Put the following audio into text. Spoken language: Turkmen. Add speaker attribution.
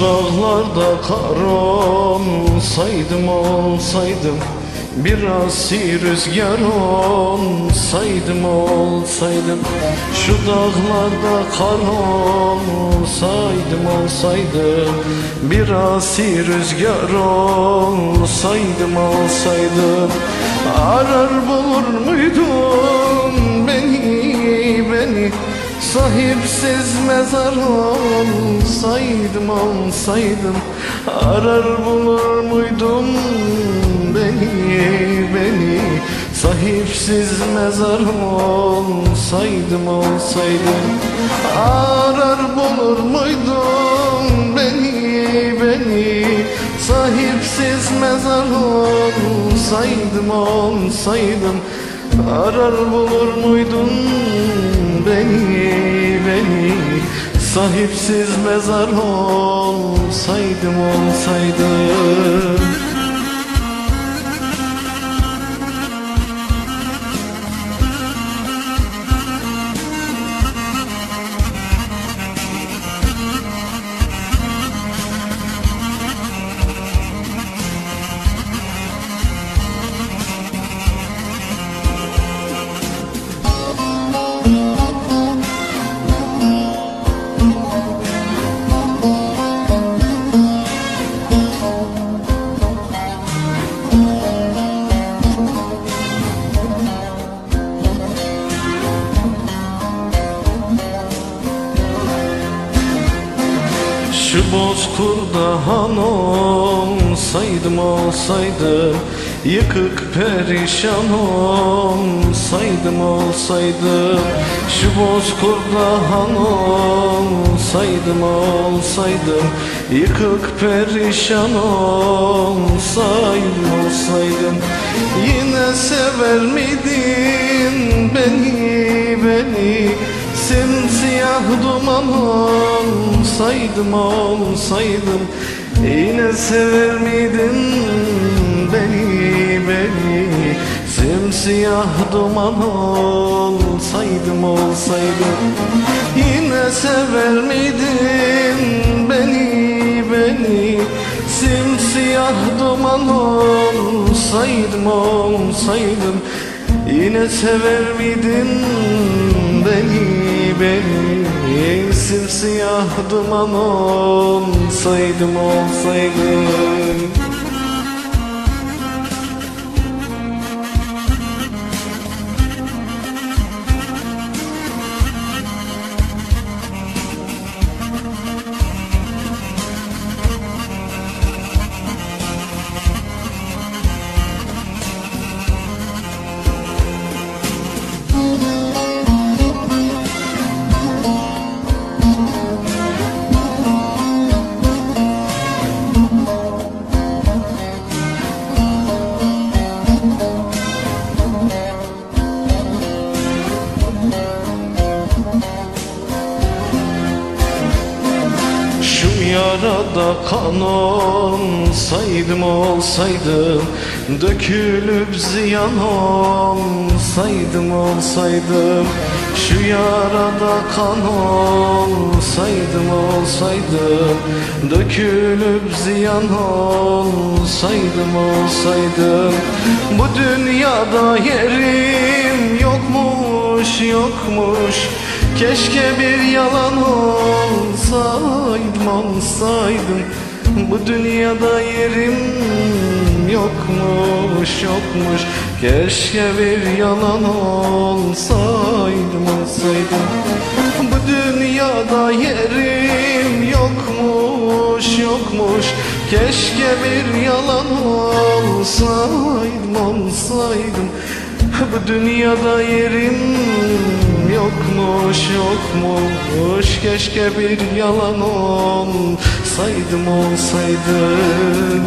Speaker 1: dağlarda kar olsaydım olsaydım, bir asi rüzgar olsaydım olsaydım. Şu dağlarda kar olsaydım olsaydım, bir asi rüzgar olsaydım olsaydım. Arar bulur muydun beni, beni? Sahipsiz mezar olsaydım olsaydım. Arar bulur muydun beni, beni? Sahipsiz mezar olsaydım olsaydım. Arar bulur muydun beni, beni? Sahipsiz mezar olsaydım olsaydım. Arar bulur muydun beni, beni? Sahipsiz mezar olsaydım olsaydım. Şu bozkurda han olsaydım olsaydım, yıkık perişan olsaydım olsaydım. Şu bozkurda han olsaydım olsaydım, yıkık perişan olsaydım olsaydım. Yine sever miydin beni, beni? Simsiyah duman olsaydım olsaydım. Yine sever miydin beni, beni? Simsiyah duman olsaydım olsaydım. Yine sever miydin beni, beni? Simsiyah duman olsaydım olsaydım. Yine sever miydin beni, beni? Simsiyah duman olsaydım olsaydım. Şu yarada kan olsaydım olsaydım, dökülüp ziyan olsaydım olsaydım. Şu yarada kan olsaydım olsaydım, dökülüp ziyan olsaydım olsaydım. Bu dünyada yerim yokmuş yokmuş, keşke bir yalan olsaydım olsaydım. Bu dünyada yerim yokmuş yokmuş, keşke bir yalan olsaydım olsaydım. Bu dünyada yerim yokmuş yokmuş, keşke bir yalan olsaydım olsaydım. Bu dünyada yerim yokmuş yokmuş, keşke bir yalan olsaydım olsaydım.